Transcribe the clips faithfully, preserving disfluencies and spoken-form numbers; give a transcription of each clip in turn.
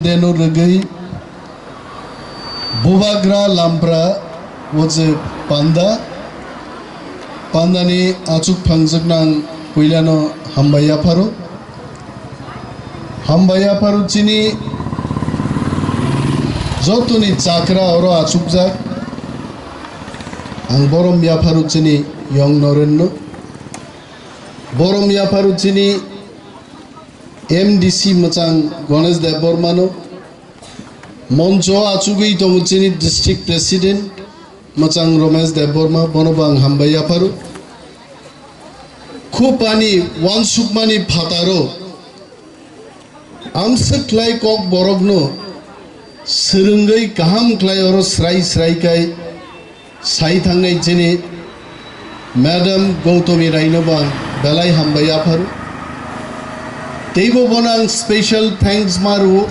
Teno rwgwi Bubagra Lampra o je panda, pandani achuk phangjwknang puilano hambai yapharo. Hambai yapharo chini jotoni chakra oro achukjak. Ang borom yapharo chini Yong Norenno. Borom yapharo chini M D C mwchang Ganesh Debbarmano, moncho achugwi tongo chini district president mwchang Ramesh Debbarma, bono bo ang hambai yapharo. Khupani wansukmani phataro ang swk khlai kok borokno swrwngwi kaham khlai oro srai srai kai sai thangnai chini Madam Gautami Raino bo ang belai hambai yapharo. Teibo bono ang special thanks ma rwo.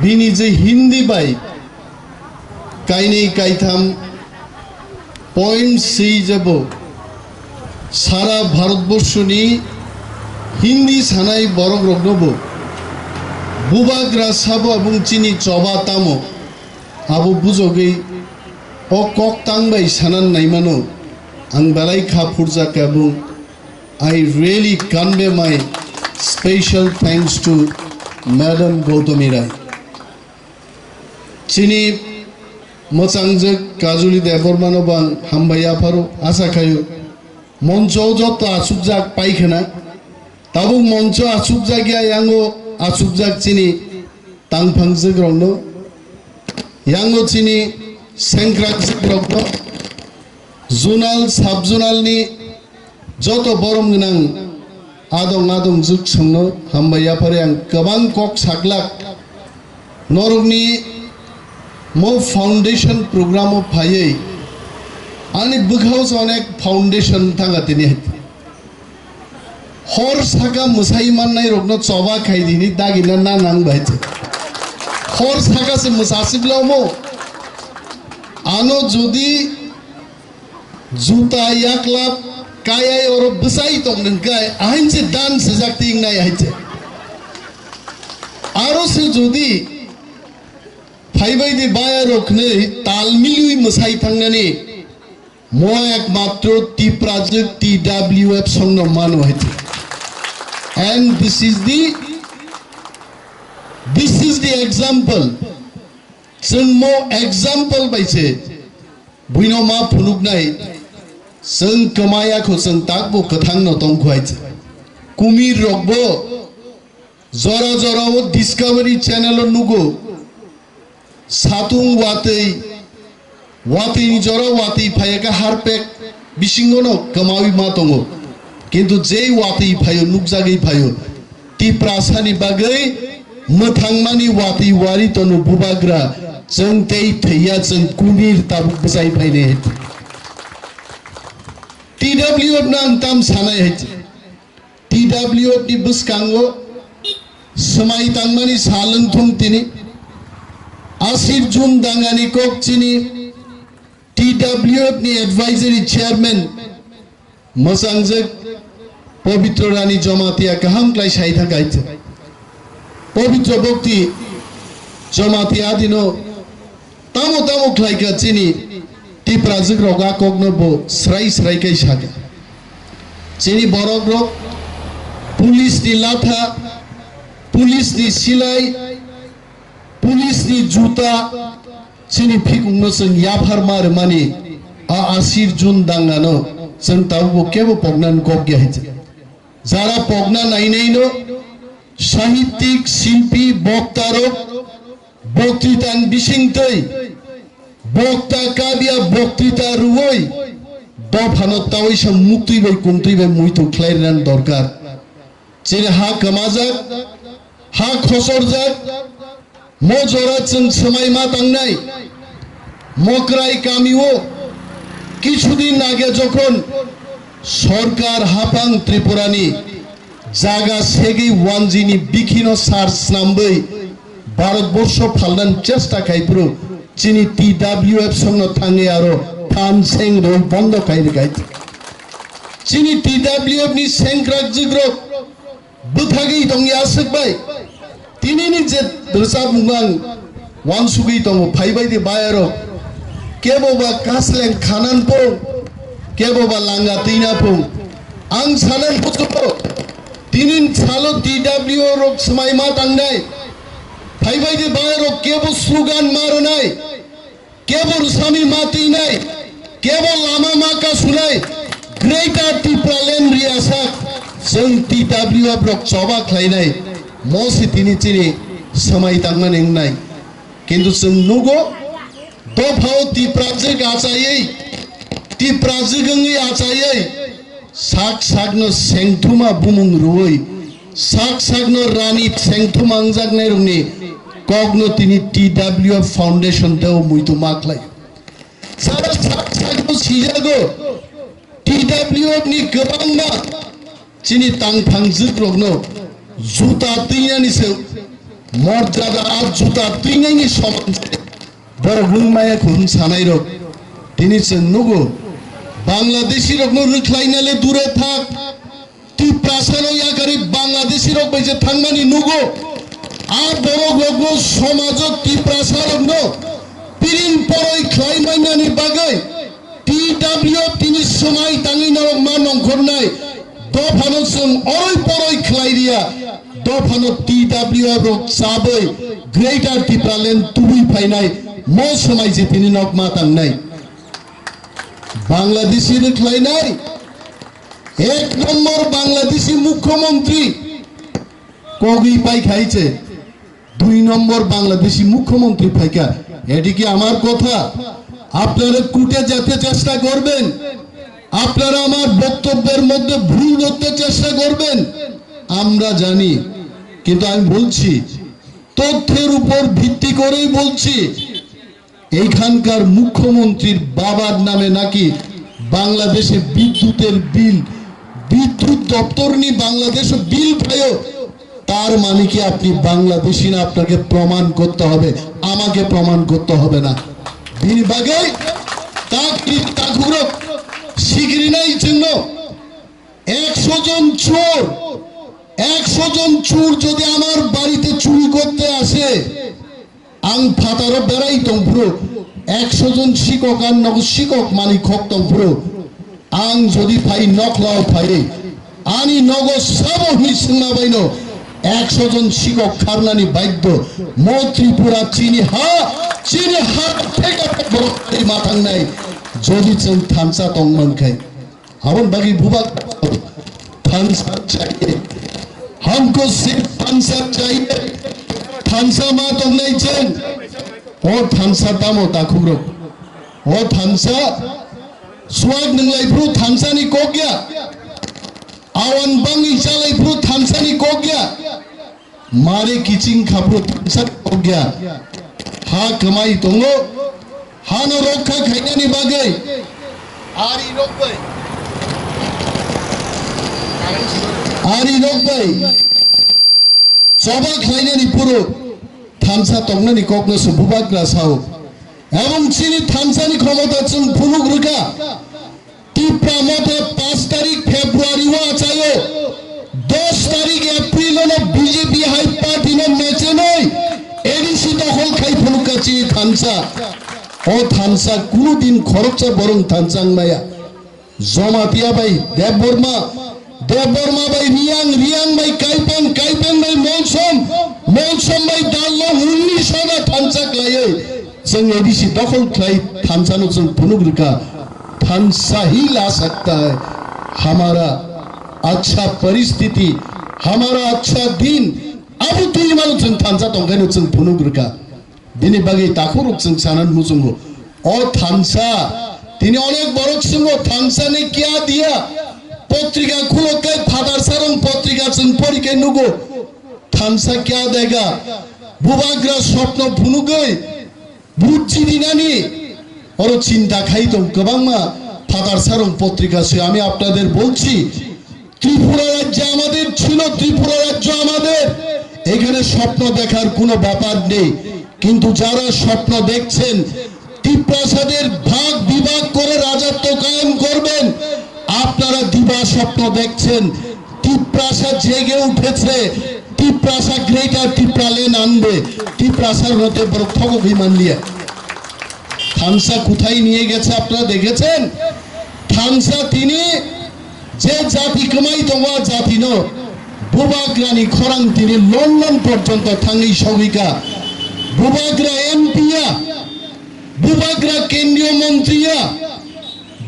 Bini je Hindi bai kainwi kaitham poem swi jebo sara Bharatborshoni Hindi sanai borok rokno bo bubagra sabo abung chini choba tamo abo bujogwi o kok tang bai sanan naimano ang belai kha phurjak abung. I really convey my special thanks to Madam Gautami Rai. Chini mwchangjwk Kajuli Debbarmano bo ang hambai yapharo, asa khaio moncho o jotto achukjak paikhwna, tabuk moncho achukjak ya yango achukjak chini tangphangjwk rokno, yango chini sengkrakjwk rokno, zonal, sub zonal ni joto borom gwnang adong adong jwk songno hambai yaphari ang kwbang kok saklak norokni mo foundation program o phaiwi ani bwkhao se onek foundation thanga tini hai. Hor saka mwsai mannai rokno choba khai dini dagina na nang bai se. Hor saka se mwsasibla omo. Ano jodi juta yaklap kayai oro bwsai tong nang kai ahain se dan sejak ting nai hai se. Aro se jodi phaibai di baya rok nei tal milwi mwsai thangnani. Mo ekmatro Tiprajwk T W F songno mano hai. And this is the, this is the example. Chwng mo example bai se buino ma phunuknai. Chwng kwmaya kho chwng takbo kwthangno tongkho hai. Kumir rokbo jora jora o Discovery channel o nugo. Satung watwi, watwini jora watwi phaiya khe harpek bisingono kwmawi ma tongo. Kintu jei watwi phaio, nukjagwi phaio. Tiprasani bagwi mwthangmani watwi wari tono bubagra, chwng tei thwiya chwng kumir tabuk bwchai phainai hai. T W F no ang tam sanai hai. T W F ni bwskango swmai tangmani sal wng thung tini. Asir Jun dangani kok chini T W F ni advisory chairman mwchangjak Pabitra Rani Jamatia kaham khlai sai thang kaicha. Pabitra Bhakti Jamatia dino Tamo tamo khlai kha chini Tiprajwk rok a kokno bo srai srai kai sakha. Chini borok rok police ni latha, police ni silai, police ni juta, chini phikung no chwng yaphar ma rwmani a asir Jun dangano chwng tabuk bo kebo poknani kok ya hinjak. Jara pokna nainai no sahittik, silpi, bokta rok Boktwita ni bisingtwi bokta kabya boktwita rwui dophano tawi sa muktwi bai kumtwi bai muitu khlai rwna dorkar. Chini ha kwmajak, ha khosorjak, mo jora chwng swmai ma tangnai. Mokrai kamio kisudin age jokhon sorkar hapang Tripurani jaga segwi wanjini bikhino sar snambwi Bharatborsho phalnani chesta khai phuru chini T W F songno thangwi aro phan seng rwi bondo khai rwkha. Chini T W F ni sengkrak jwkrok bwthagwi tongya aswk bai. T Tinini je rwchapmung ang wansugwi tongo, phaibai di bayarok, kebo ba kasleng khanan pung, kebo ba langa twina pung. Ang sanan pusuko, tinin salo T W rok swmai ma tangnai, phaibai di bayarok kebo slogan ma rwnai. Kebo rwsami ma twinai, kebo lama ma kasunai, Greater Tipraland riyasak, chwng T W F rok choba khlainai, mo se tini chini swmai tangmani wngnai. Kintu chwng nugo, dophao Tiprajwk achaiwi, Tiprajwk wngwi achaiwi, sak sakno sengthuma bumung rwui, sak sakno rani sengthuma wngjaknairokni kokno tini T W F Foundation teo muitu ma khlai. Sara sak sakno sijago, T W F ni kwbangma chini tangphangjwkrokno juta twinani se morjada, a juta twinani soman se borok wng maya khe wng sanairok. Tini chwng nugo, Bangladeshi rokno rwkhlaina le dure thak, Tiprasa no yakarwi Bangladeshi rok bai je thangmani nugo. A borok rokno somajo Tiprasa rokno piring poroi khlai mannani bagwi T W F tini swmai tangwi norok ma nongkhornai dophano chwng oroi poroi khlai riya. Dophano T W F rok chabwi Greater Tipraland tubui phainai, mo swmai je tini nok ma tangnai. Bangladeshi rwkhlainai, ek nombor Bangladeshi mukhyamantri kogwi pai khai che, dui nombor Bangladeshi mukhyamantri phaikha. Eti ki amar kotha? Apnara kute jate chesta korben, apnara amar boktobber moddhe bhul dhorte chesta korben, amra jani, kintu ami bolchi, tothyor upor bhitti korei bolchi. এইখানকার মুখ্যমন্ত্রীর বাবার নামে নাকি বাংলাদেশে বিদ্যুতের বিল, বিদ্যুৎ দপ্তরনি বাংলাদেশে বিল পায়ো, তার মানে কি আপনি বাংলাদেশি না? আপনাকে প্রমাণ করতে হবে, আমাকে প্রমাণ করতে হবে না। Bini bagwi tak, tak, sikrinai chwngno একশো জন চোর, একশো জন চোর যদি আমার বাড়িতে চুরি করতে আসে, ang phataro berai tongphuru, ekso jon sikok ang nogo sikok manwi khok tongphuru, ang jodi phai nokhla-o phaiwi ani nogo sabo hwnwi swngma baino ekso jon sikok kharnani baiddo. Mo Tripura chini ha, chini ha theka borok ma thangnai, jodi chwng thansa tong mankhai. Aboni bagwi bubak thansa chahiye. Hamko sirf thansa chahiye. Thansa ma tongnai chwng. O thansa tamo takhukrok? O thansa swag nwnglai phuru thansani kok ya. Awan bangwi chalai phuru thansani kok ya. Mare kiching khapro thansa kok ya. Ha kwmai tongo. Hano rokha khainani bagwi. Ari rok bai. Ari rok bai. Choba khlainani phuru thansa tongnani kokno se bubagra sao. Ebong chini thansani khomota chwng phunuk rwkha. Tipra Motha paanch tarik February o achaio, dos tarik April o no B J P hai party no mechenoi A D C dokhol khai phunukha chini thansa. O thansa kunu din khoroksa borong thansa wng maya. Jamatia bai Debbarma, Debbarma bai Riyang, Riyang bai Kaipeng, Kaipeng bai Molsom, Molsom bai Darlong, unnish hota thansa khlaioi. Chwng A D C dokhol khlai thansa no chwng phunuk rwkha. Thansa hi la sakta hai. Hamara achha paristhiti, hamara achha din. Abo twi mano chwng thansa tongkhaino chwng phunuk rwkha. Bini bagwi takhurok chwng sanan muchungo. O thansa, tini onek borok swngo, thansa ne kya diya? Potrika khulo kai Phatar Sarong potrika chwng pori khe nugo. Thansa kya dega? Bubagra sopno phunugwi bujji dinani oro chinta khai tong kwbangma Phatar Sarong potrika se ami apnader bolchi. Tripura রাজ্য আমাদের ছিল, ত্রিপুরা রাজ্য আমাদের, এখানে স্বপ্ন দেখার কোনো ব্যাপার নেই। কিন্তু যারা স্বপ্ন দেখছেন তিপ্রাসাদের ভাগ বিভাগ করে রাজত্ব কায়েম করবেন, আপনারা দিবা স্বপ্ন দেখছেন। তিপ্রাসা জেগে উঠেছে, Tiprasa, Greater Tipraland anbe Tiprasa rote borok thogogwi manliya. Thansa kuthai niye getse apnara dekhechen? Thansa tini je jati kwmai tongo, a jatino bubagrani khorang tini London porjonto thangwi sogwika. Bubagra M P ya, bubagra kendriyo montri ya,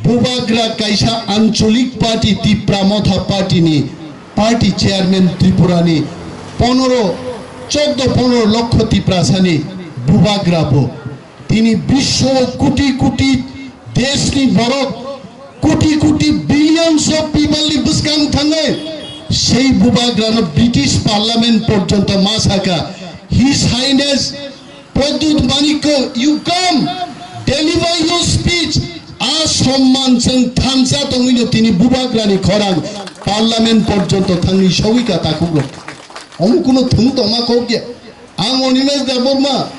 bubagra kaisa ancholik party, Tipra Motha party ni party chairman Tripura ni ponoro, chordo ponoro lokho Tiprasa ni bubagra bo. Tini biswo koti koti deshni borok, koti koti billions of people ni bwskang thangnai sei bubagrano British Parliament porjonto ma saka, His Highness Pradyut Manikya, you come, deliver your speech. A somman chwng thansa tongwino tini bubagrani khorang Parliament porjonto thangwi sogwika takhukrok. Omo kuno thwng tongma kok ya. Ang Animesh Debbarma,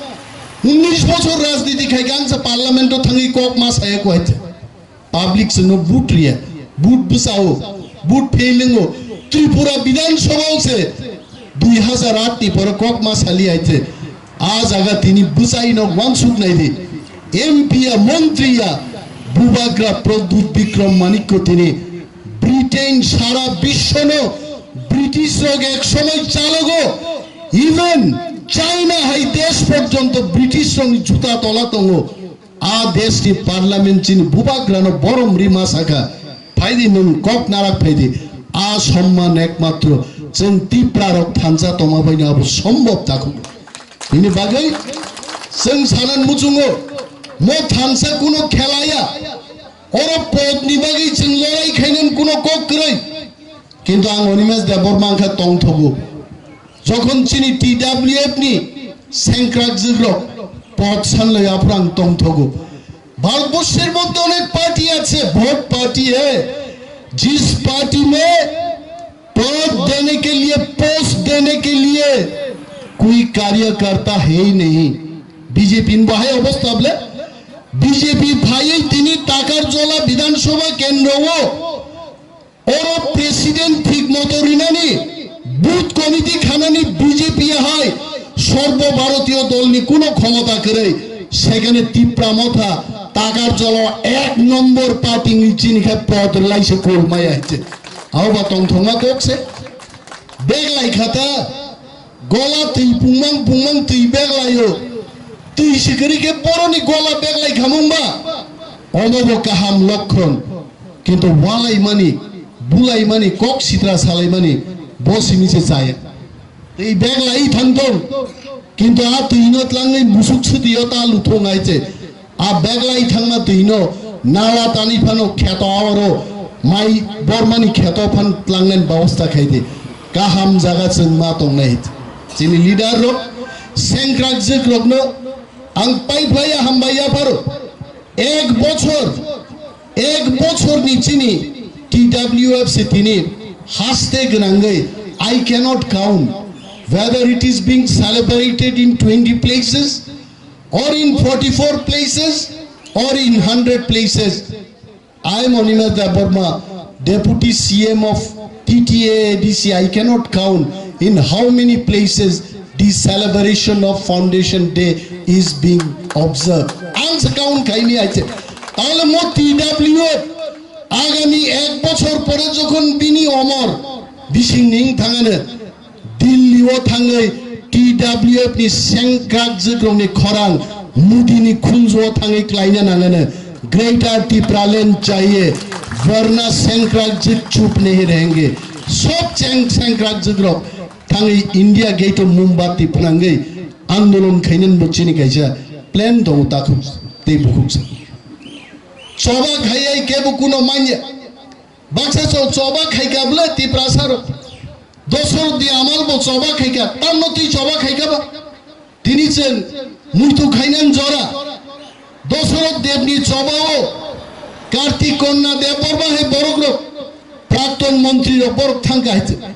unnish bochor rajniti khai gangsa Parliament o thangwi kok ma saya ko hai. Public chwngno vote riya, vote bwsao, vote failingo. Tripura Bidhan Sabha o se dui hazar aat ni pore kok ma sali aite. A jaga tini bwsai no wansuk nai di. M P ya, montri ya, bubagra Pradyut Bikram Manikya tini Britain sara biswano British rok ek somoi chalogo, even China hai desh porjonto British rokni juta tola tongo. A deshni parliament chini bubagrano borom rima saka, phaidi nwng kok narak phaidi. A somman ekmatro chwng Tipra rok thansa tongma baino abo sombhob takhuk. Bini bagwi chwng sanan muchungo, mo thansa kuno khelaya. Oro podni bagwi chwng lorai khainan kuno kok kwrwi. Kintu ang Animesh Debbarma wngkha tongthogo. Jokhon chini T W F ni sengkrak jwkrok pod sanlai aphuru ang tongthogo. ভারতবর্ষের মধ্যে অনেক পার্টি আছে, vote party है, जिस पार्टी में पद देने के लिए, पोस्ट देने के लिए कोई कार्यकर्ता है ही नहीं। B J P ni bahai obostha bole, B J P phaiwi tini Takarjola Bidhan Sabha kendro o oro president thik moto rinani, booth committee khanani B J P hai sorbo bharatiyo dolni kuno khomota kwrwi, sekhane Tipra Motha Takarjola ek nombor party ni chini khe pod rwlai se kol maya hinse. Aoba tongthokma kok se. Bag lai khata, gola twi pungmang pungmang twi bag laio. Twi sikiri khe boroni gola bag lai khamung ba. Omo bo kaham lokhon. Kintu walaimani, bulaimani, kok sitra salaimani, bo simi se chaya. Tei bag lai thangthong. Kintu a twino tlangwi musuk swtio ta luthung ai che. A bag lai thangma twino nala tani phano kheto oro mai bormani kheto phan tlangnaini babostha khai di. Kaham jaga chwng ma tongnai. Chini leader rok, sengkrak jwkrokno ang pai phlaiya, hambai yapharo. Ek bochor, ek bochor ni chini T W F se tini haste gwnangwi, I cannot count whether it is being celebrated in twenty places or in forty-four places or in hundred places. I am Animesh Debbarma, Deputy C M of T T A A D C. I cannot count in how many places the celebration of Foundation Day is being observed. Ang se count khaini aise. Tahole mo T W F agami ek bochor pore jokhon bini omor bising ning thangane, Delhi o thangwi T W F ni sengkrak jwkrokni khorang Modi ni khunju o thangwi klaina nangano, Greater Tipraland chahiye, varna sengkrak jwk chup nahi rahenge. Sob cheng sengkrak jwkrok thangwi India Gate o mombati phnangwi andolon khainani bo chini kaisa plan tongo takhuk tei bukhuk sa. Choba khaiya kebo kuno manya. Baksa cho-, choba khaika bwle Tiprasa rok. Dosor di amal bo choba khaika, tamno twi choba khaika ba. Tini chwng muitu khainan jora. Dosoroth Debni choba o Kartik Konna Debbarma hai borok rok, prakton montri rok borok thangka hai chwng.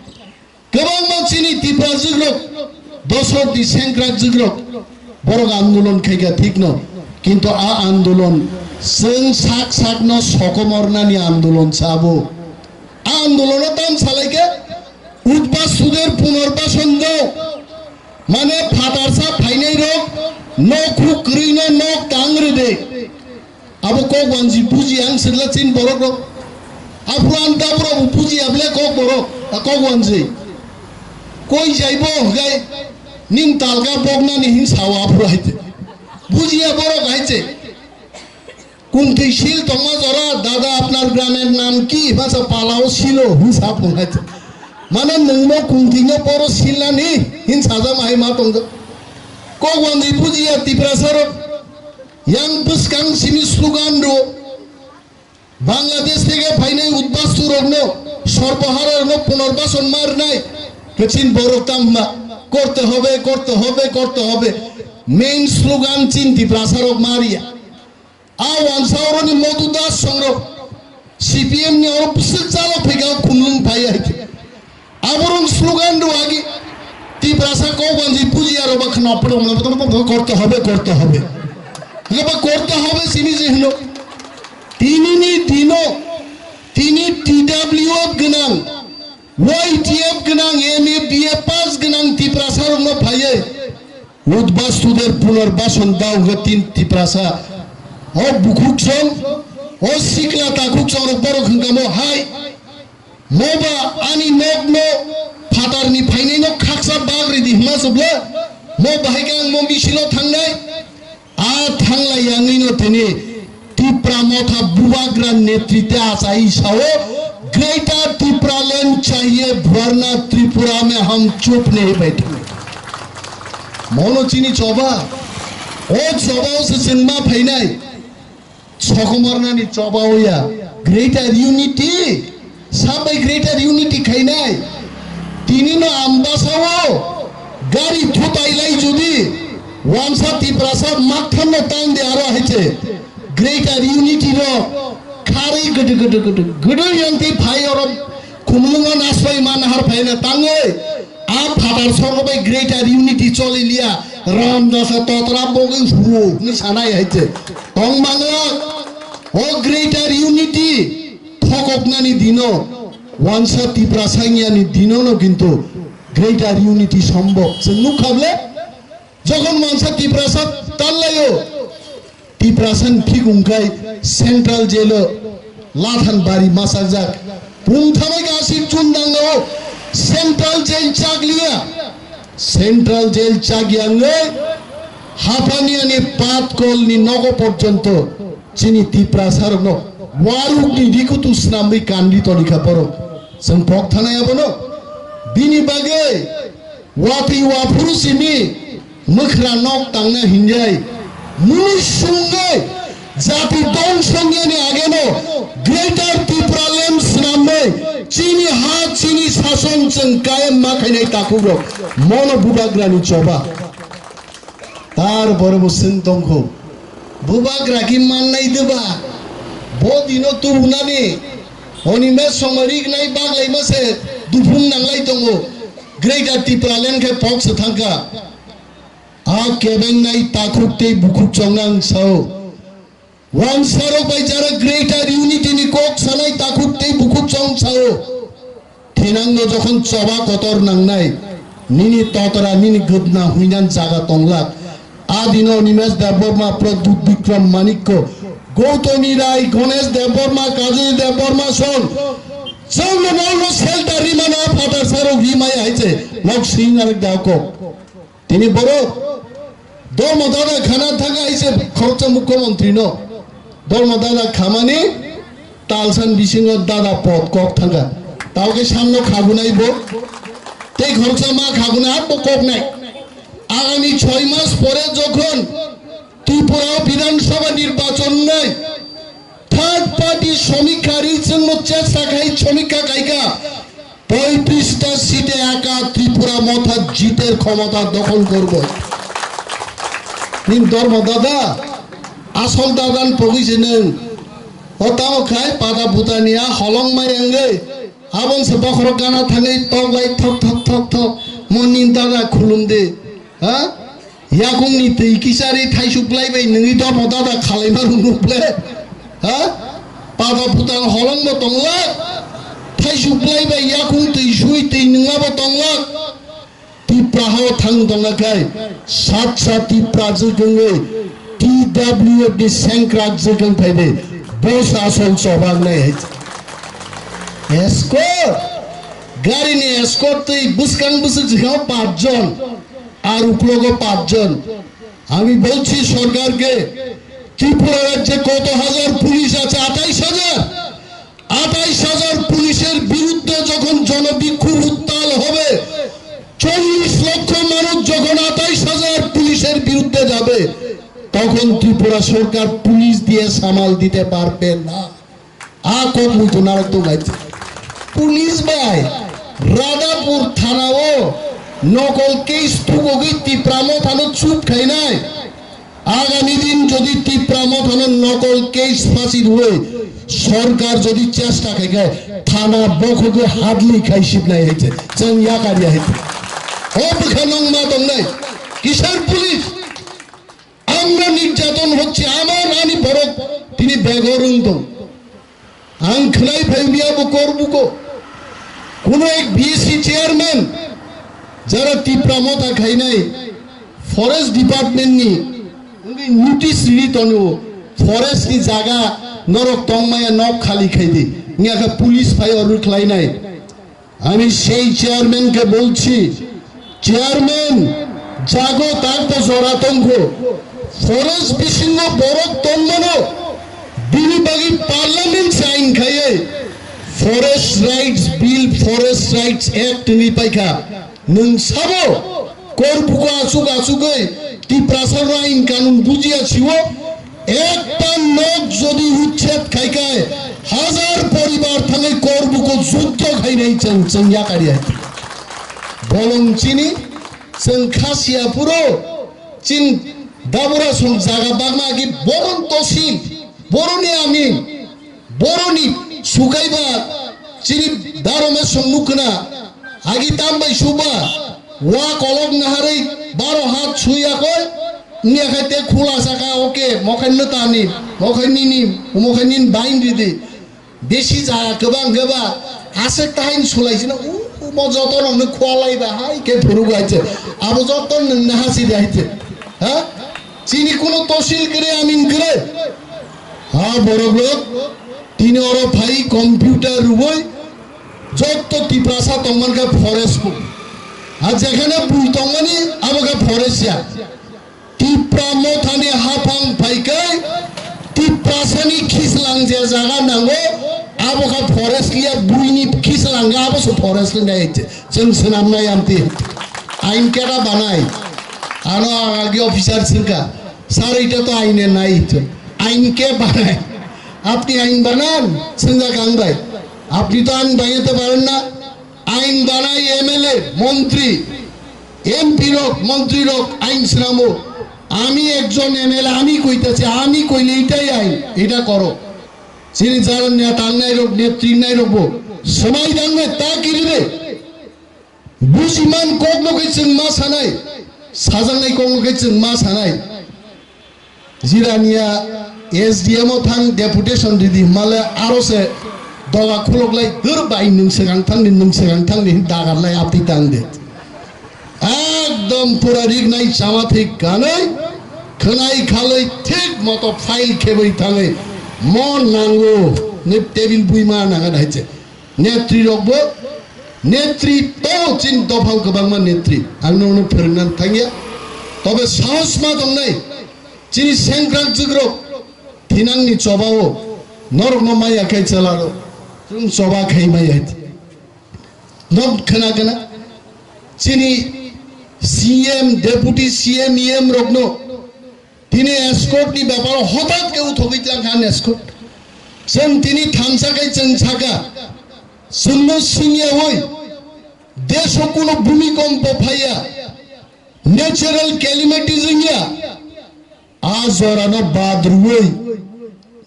Kwbangma chini Tipra jwkrok, Dosoroth di sengkrak jwkrok, borok andolon khaika thikno. Kintu a andolon chwng sak sakno sokomornani andolon sabo. A andolono tam salaikha, Udbastuder punarbason do, mane phatarsa phainairok nok huk kwrwino nok tang rwdi. Abo kok wanji buji ang sirla chin borok rok. Aphuru ang tabura bo buji able kok borok, a kok wanji. Koi jaibo hwgai ning talga boknani hin sawa aphuru haite. Bujiya borok haite. Kungtwi sil tongma jora, "Dada, apnar gramer nam ki?" Masa palao silo, hwsa phung haite. Mane nungmo kungtwino poro silnani hin sajama hai ma tongdo. Kok wanji bujiya Tiprasa rok. Yang bwskang simi slogan rw, Bangladesh theke phainai udbastu rokno, sorbohara rokno punarbason ma rwnai, kachin borok tamo hwnma, "Korte hobe, korte hobe, korte hobe." Main slogan chin Tiprasa rok ma riya. A wansa oroni Madhu Das songrok, C P M ni oro bwswk chalo phika khumlung phai hai. Aborok slogan rw agi, Tiprasa kok wanji bujiya rok ba khna photo mano photo photo korte hobe, korte hobe. Hingke ba korte hobe simi je hino. Tinini dino, tini T W F gwnang, Y T F gwnang, M A, B A pass gwnang Tiprasa rokno phaiye. Udbastuder punarbason da hwnkhe tin Tiprasa. O bukhuk song, o sikla takhuk song rok borok hwnkha mo hai. Mo ba ani nokno phatarni phainaino khaksa bag ridi hwnma se bwle? Mo bahai khe ang mo misilo thangnai? A thanglai yangwino tini Tipra Motha Bubagra netrite achai sao, "Greater Tipraland chahiye, varna Tripura mein hum chup nahi baithange." Mono chini choba, o choba o se chwngma phainai. Sokomornani choba oya. Greater unity. Sabai greater unity khainai. Tini no Ambasao gari thutai lai judi wansa Tiprasa makthamno tang de aro haiche. Greater unity no khari gede gede gede gede yang ti phai oro khumlungo nasbai man har phai na tangoi. A phatar sorgo bai greater unity choli liya, Ramdasa totra bogwi huo hwnwi sanai hai se. Tong mangla, o greater unity thokoknani dino, wansa Tiprasa wngyani dinono kintu greater unity sombhob. Chwng nukha ble? Jokhon wansa Tiprasa tallaio, Tiprasa ni thik wngkhai central jail o lathan bari masakjak. Pungthamai ka asik chundang no central jail chakliya. Central jail chakya wngwi Hapania ni Patkol ni nogo porjonto chini Tiprasa rokno waruk ni rikutu snamwi kandi tolikha borok. Chwng pok thanai abono. Bini bagwi watwi waphuru simi mwkhra nok tangna hinjai, munu sungwi jati dong songyani ageno Greater Tipraland swnamwi chini ha chini sason chwng kayem ma khainai takhukrok mono bubagrani choba. Tar boro bo swng tongkho, bubagra ki mannai deba? Bo dino tubunani oni me songma rignai baglaima se duphung nanglai tongo. Greater Tipraland khe pok se thangkha. A kebengnai takhuk tei bukhuk chongnang sao. Wansarok bai jara Greater Unity ni kok sanai takhuk tei bukhuk chong sao. Thinangno jokhon choba kotor nangnai, nini totra, nini gwdna huinan jaga tonglak. Adino Animesh Debbarma, Pradyut Bikram Manikko, Gautami Rai, Ganesh Debbarma, Kajal Debbarma son. Chwngno nokno shelter rimano phatar sarok rimaya hai se, nok sing arek da kok. Tini borok Dharma Dada khana thangkha hai se khoroksa mukhyamantri no. Dharma Dada khamani talsan bisingo Dada pod kok thangkha. Tao khe samno khagunai bo. Tei khoroksa ma khagunai abo kok nai. Agami choi mas pore jokhon Tripura Bidhan Sabha nirbachon nai, third party somikha ri chwngno chesta khai somikha khaikha. Poitrista site aka Tripura Motha jiter khomota dokhol korbo. Ning Dharma Dada, asol dadan pogwi se nwng. O tamo khai pada butani a holong mai wngwi. Abon se bokhorok gana thangwi tok lai thok thok thok thok. Mo ning dada khulum de. Ha? Yakungni twi kisari thaisuk lai bai nungwi Dharma Dada khalaima rwnuk le? Ha? Pada butang holongbo tongla? Thaisu plai bai yakung twi sui twi nungma bo tonglak. Tipra hao thang tongna khai sat sat Tipra jwk wngwi T W F ni sengkrak jwk wng phai de. Bo sa asol chobak nai hai. Escort. Gari ni escort twi bwskang bwswk jwk hao pach jon. Ar uklogo pach jon. আমি বলছি সরকারকে, ত্রিপুরা রাজ্যে কত হাজার পুলিশ আছে? আঠাইশ হাজার। আঠাইশ হাজার পুলিশের বিরুদ্ধে যখন জনবিক্ষোভ উত্তাল হবে, চল্লিশ লক্ষ মানুষ যখন আঠাইশ হাজার পুলিশের বিরুদ্ধে যাবে, তখন ত্রিপুরা সরকার পুলিশ দিয়ে সামাল দিতে পারবে না। A kok muitu narok tong lai. Police bai Radhapur thana o nokol case thugogwi Tipra Mothano chup khainai. Agami din jodi Tipra Mothano nokol case phasi rwui sorkar jodi chesta khaikhe thana bokhogwi hadli khai sibnai hai se. Chwng yakar ya hai se. O bwkha nong ma tongnai. Kisar police? আমরা নির্যাতন হচ্ছে, আমার ani borok tini begorung tong. Ang khwnai phai miya bo Korbuko. Kuno ek B S C chairman jara Tipra Motha khainai forest department ni wngwi notice rwi tongo, forest ni jaga norok tongmaya nok khali khaidi. Wngya khe police phai o rwkhlainai. আমি সেই চেয়ারম্যানকে বলছি, chairman, jago tak bo jora tongkho. Forest bisingo borok tongmano, bini bagwi parliament se ain khaiwi Forest Rights Bill, Forest Rights Act wngwi paikha. Nwng sabo Korbuko achuk achugwi Tiprasa rok ain kanun bujiya siwo. Ekta nok jodi uchched khai khai, hajar poribar thangwi Korbuko juddo khainai chwng, chwng yakari hai. Bolong chini, chwng Khasiya puro, chin Dabura song jaga bagma agi boron tosil, boroni amin, boroni sukaiba, chini darome song nukna, agi tambai suba, wa kolok naharwi baro hat suya koi, wngya khai te khula saka, oke, mokhai no tani, mokhai nini, mokhai nin bain ridi. Besi ja kwbang khe ba, aswk ta hain sulai sino, u, u, mo joto no nung khwalai ba, hai khe phuru bai che. Abo joto nung na hasi bai che. Ha? Chini kuno tosil kre amin kre. Ha, borok lok, tini oro phai computer ruboi, joto Tiprasa tongman kha forest ko. Ha, jekhane bui tongmani, abo kha forest ya. Tipra Mothani haphang phaikai, Tiprasani khislang je jaga nango, abo kha forest liya, buini khislang ga, abo se forest liya, chwng swnam nai amti. Ain keta banai? Ano ang agi officer sirka, sir, ita to aine nai, ain ke banai? Apni ain banan, swngjak ang bai. Apni to ain banaite paren na? Ain banai M L A, montri, M P rok, montri rok ain swnamo. Ami ekjon M L A, ami koitasi, ami koile itai ain, ita koro. Chini jara neta wngnai rok, netri wngnai rok bo swmai dangbe ta kiribe. Bujiman kokno khe chwng ma sanai, sajaknai kokno khe chwng ma sanai. Jirania S D M o thang deputation ridi hwnmale aro se doga khulok lai, dur bai nwng swkang thangni, nwng swkang thangni hin dagar lai apti tang de. Ekdom pura rik nai chama thik kanai, khwnai khalai thik moto file kheboi thangwi mo nango ni table bui ma nanga nai che. Netri rok bo, netri to chin dophao kwbangma netri. Ang nokno phwrwngna thangya. Tobe sahos ma tongnai. Chini sengkrak jwkrok thinangni chobao norokno maya khai chalaro. Chwng choba khai maya. Nok khna khna. Chini C M, Deputy C M, E M rokno tini escort ni beparo hotat khe uthogwi tlang kha escort. Chwng tini thansa khai chwng saka, chwngno singyawi, desho kuno bhumikompo phaiya, natural calamities wngya, a jorano bad rwwi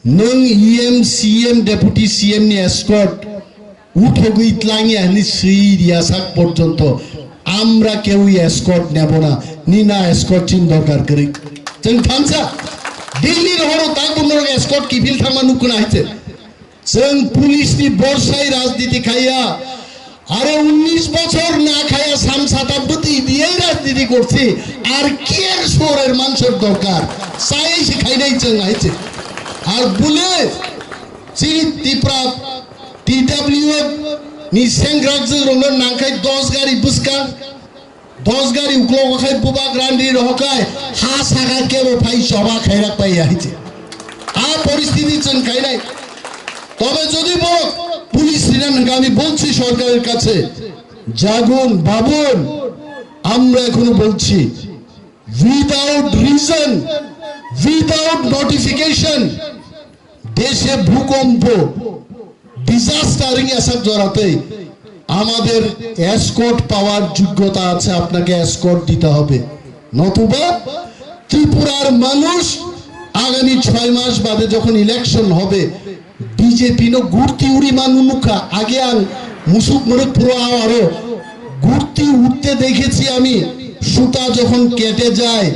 nwng E M, C M, Deputy C M ni escort uthogwi tlangya hwnwi swi riya sak porjonto, আমরা কেউই escort নেব না, nina escort chin dorkar kwrwi. Chwng thansa, Delhi rohoro takbo norok escort kiphil thangma nukkuna hai se. Chwng police ni borsai rajniti khaiya. Are unnish bochor na khaiya, sam sata bwtwi diye rajniti korchi. Ar kiyer sorer manchor dorkar. Sai se khainai chwng hai se. Ar bule chini Tipra T W F ni sengkrak jwng rokno nangkhai dos gari bwskang. Dos gari uklogo khai bubak randi rohokai ha saka kebo phai choba khairak pai ya hiche. A poristiti chwng khainai. তবে যদি বড় পুলিশ রিনা নাগামি বলছি সরকারের কাছে, জাগুন, ভাবুন, আমরা এখনো বলছি, without reason, without notification, দেশে ভূকম্প, ডিজাস্টার ইংয়া সাক জরাতে আমাদের এসকর্ট পাওয়ার যোগ্যতা আছে, আপনাকে এসকর্ট দিতে হবে। নতুবা ত্রিপুরার মানুষ আগামী ছয় মাস বাদে যখন ইলেকশন হবে, বিজেপি নো গুর্তি উড়ি মানু মুখা আগে আং মুসুক মুরুক পুরো আওয়ারো গুর্তি উঠতে দেখেছি আমি। সুতা যখন কেটে যায়,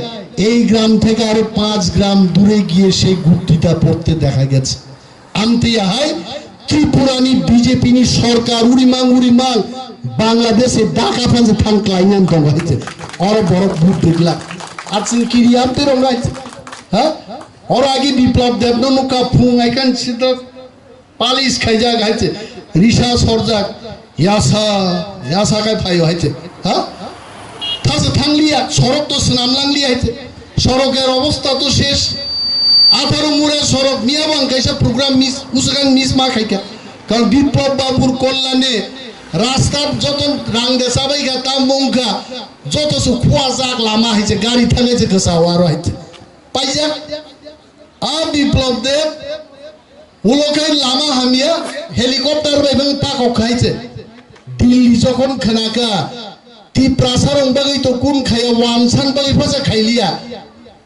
এই গ্রাম থেকে আরো পাঁচ গ্রাম দূরে গিয়ে সেই গুর্তিটা পড়তে দেখা গেছে। Amtwi ahai Tripura ni B J P ni sorkar urimang urimang Bangladesh e Dhaka phanse thang klai nang tongo hai se. Oro borok but dikla. Ar chwng kiri amtwi rong hai se. Ha? Oro agi Biplab Deb no nukha phung ai kan sida palis khaijak hai se. Risa sorjak. Yasa, yasa khai phaio hai se. Ha? Thasa thangliya, sorok to swnam langliya hai se. Soroker obostha to shesh. Atharo mure sorok miya bang kaisa program miss, usakang miss ma khaikha. Karon Biplab Babur kollane rasta joto rang de sabai kha, tam mungkha, joto su khua jak lama hai se, gari thangai se, kwsa waro hai se. Paijak. A Biplab Deb, ulo khai lama hamya, helicopter bai bang pakok khai se. Delhi jokhon khnaka, Tiprasa rong bagwi to kun khaya, wansan bagwi phasa khailiya.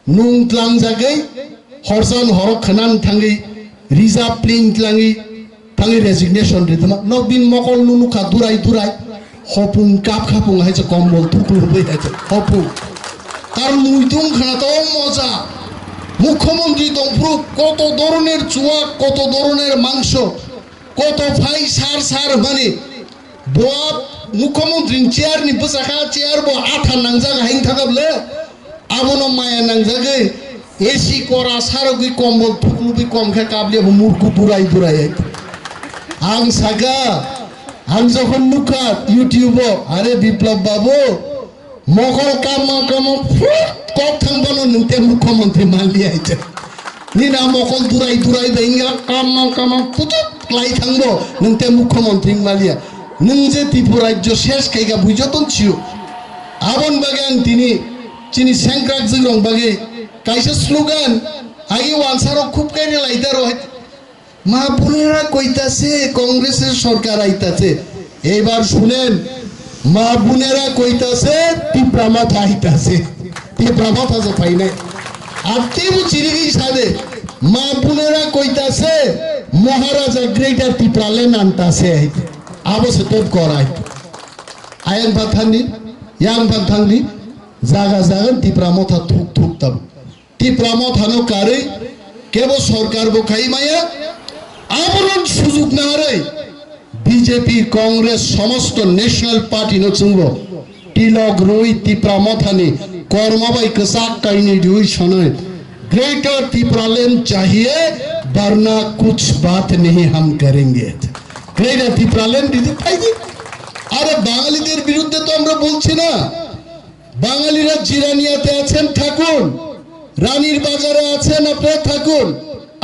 Nung tlangjagwi, horsan horok khnan thangwi, risa pling tlangwi, thangwi resignation ritma. Nok bin mokol nunu kha durai durai. Hopung kap khapung hai se kombol thuklu bai hai se hopung. Karon muitung khana to moja. Mukhyamantri tongphuru koto doroner chuwa, koto doroner mangso, koto phai sar sar mani. Boa mukhyamantri ni chair ni bwsakha, chair bo atha nangjak hai thangable. Abono maya nangjagwi A C kora sarogwi kombol thuklubwi kom khe kabliya bo murku durai durai hai. Ang saka, ang jokhon nukha YouTube o, "Are Biplab babu, mokol kama kama phut kok thang bono nwng te mukhyamantri manliya hai." Nini a mokol durai durai bai wngya kama kama putuk klai thangbo nwng te mukhyamantri wngmaliya. Nwng je Tripura rajyo ses khaika bui joton sio. Aboni bagwi ang tini chini sengkrak jwkrok bagwi kaisa slogan, agi wansarok khub khe rwlaitaro hai, "মা বোনেরা কইতাছে কংগ্রেসের সরকার আইতাছে।" এবার শুনেন, মা বোনেরা কইতাছে তিপ্রা মথা আইতাছে। তিপ্রা মথা যে পাই নাই। আর তেমন চিনি সাদে, মা বোনেরা কইতাছে মহারাজা গ্রেটার তিপ্রাল্যান্ড আনতাছে। আবো সে তোপ করাই। Ayang phan thangni, yang phan thangni, jaga jaga Tipra motha thuk thuk tam. Tipra mothano karwi kebo sorkar bo khai maya, abono sujug narwi B J P, Congress, somosto national party no chwngbo tilok rwi Tipra mothani kormo bai kwchak kainwi rwi sonwi Greater Tipraland chahiye, barna kuch baat nahi hum karenge. Greater Tipraland দিতে পাইনি? আরে বাঙালিদের বিরুদ্ধে তো আমরা বলছি না। বাঙালিরা জিরানিয়াতে আছেন থাকুন, রানীর বাজারে আছেন আপনারা থাকুন,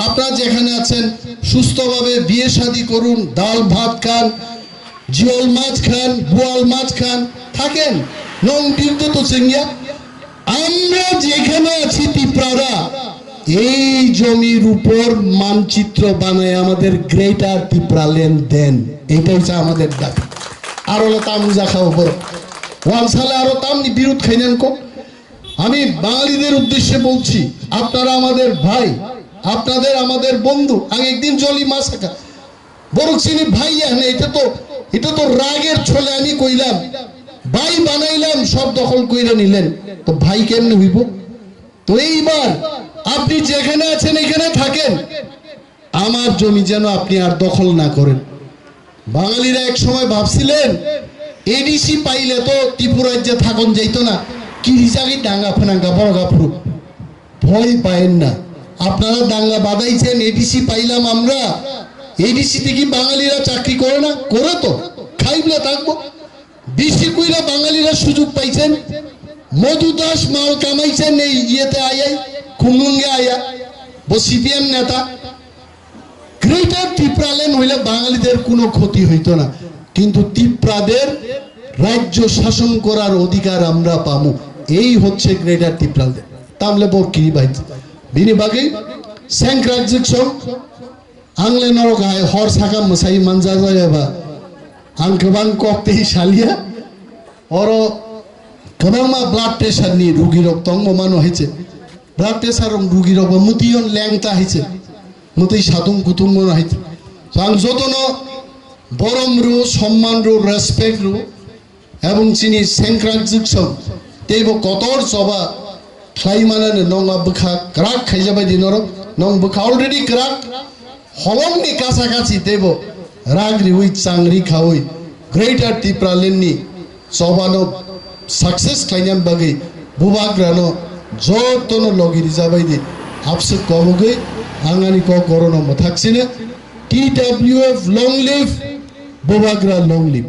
আপনারা যেখানে আছেন সুস্থভাবে বিয়ে শাদী করুন, ডাল ভাত খান, জিওল মাছ খান, বোয়াল মাছ খান, থাকেন। নং বিরুদ্ধে তো চেঙ্গিয়া। আমরা যেখানে আছি তিপ্রারা, এই জমির উপর মানচিত্র বানায় আমাদের গ্রেটার তিপ্রাল্যান্ড দেন, এটাই হচ্ছে আমাদের দাবি। আরো লো তামু যা খাবো বড়, ওয়ানসালে আরো তামনি বিরোধ খাইলেন কো। আমি বাঙালিদের উদ্দেশ্যে বলছি, আপনারা আমাদের ভাই, আপনাদের আমাদের বন্ধু। আগে একদিন জলি মাছ থাকা বরং চিনি ভাই, এখানে এটা তো, এটা তো রাগের ছলে আমি কইলাম, ভাই বানাইলাম, সব দখল কইরা নিলেন, তো ভাই কেমনে হইব? তো এইবার আপনি যেখানে আছেন এখানে থাকেন, আমার জমি যেন আপনি আর দখল না করেন। বাঙালিরা এক সময় ভাবছিলেন এডিসি পাইলে তো ত্রিপুরা রাজ্যে থাকন যাইতো না, কি জায়গায় দাঙ্গা ফাঙ্গা বড় গাফরু। ভয় পায়েন না, আপনারা দাঙ্গা বাঁধাইছেন, এডিসি পাইলাম আমরা। এডিসি থেকে বাঙালিরা চাকরি করে না? করে তো। খাইবলা থাকবো। বেশি কইরা বাঙালিরা সুযোগ পাইছেন। মধু দাস মাল কামাইছেন এই ইয়েতে আয়াই, খুমলুঙ্গে আয়া। ও সিপিএম নেতা। গ্রেটার ত্রিপুরাল্যান্ড হইলে বাঙালিদের কোনো ক্ষতি হইতো না, কিন্তু ত্রিপুরাদের রাজ্য শাসন করার অধিকার আমরা পামু। এই হচ্ছে গ্রেটার ত্রিপুরাল্যান্ড। তামলে বর কি ভাই? বিনি বাকি সেন্ট্রাল জুকসং আংলে নরক hai hor saka mwsai manja jaya ba. Ang kwbang kok tei salia. Oro kwbangma blood pressure ni rugi rok tongmo mano hai se. Blood pressure rok rugi rok ba mutiyon lengta hai se. Mutui satung kutung mano hai se. So ang jotono borom ru, somman ru, respect ru. Ebong chini sengkrak jwksong teibo kotor choba khlai manani nongma bwkha kwrak khaijak bai di norok, nong bwkha already kwrak holongni kasa kasi teibo rang riwi changri khawi Greater Tipraland ni chobano success khlainani bagwi bubagrano jotono logi rijabai di. Abswk kobogwi ang ani kok gorono mwthak sino. T W F long live, bubagra long live.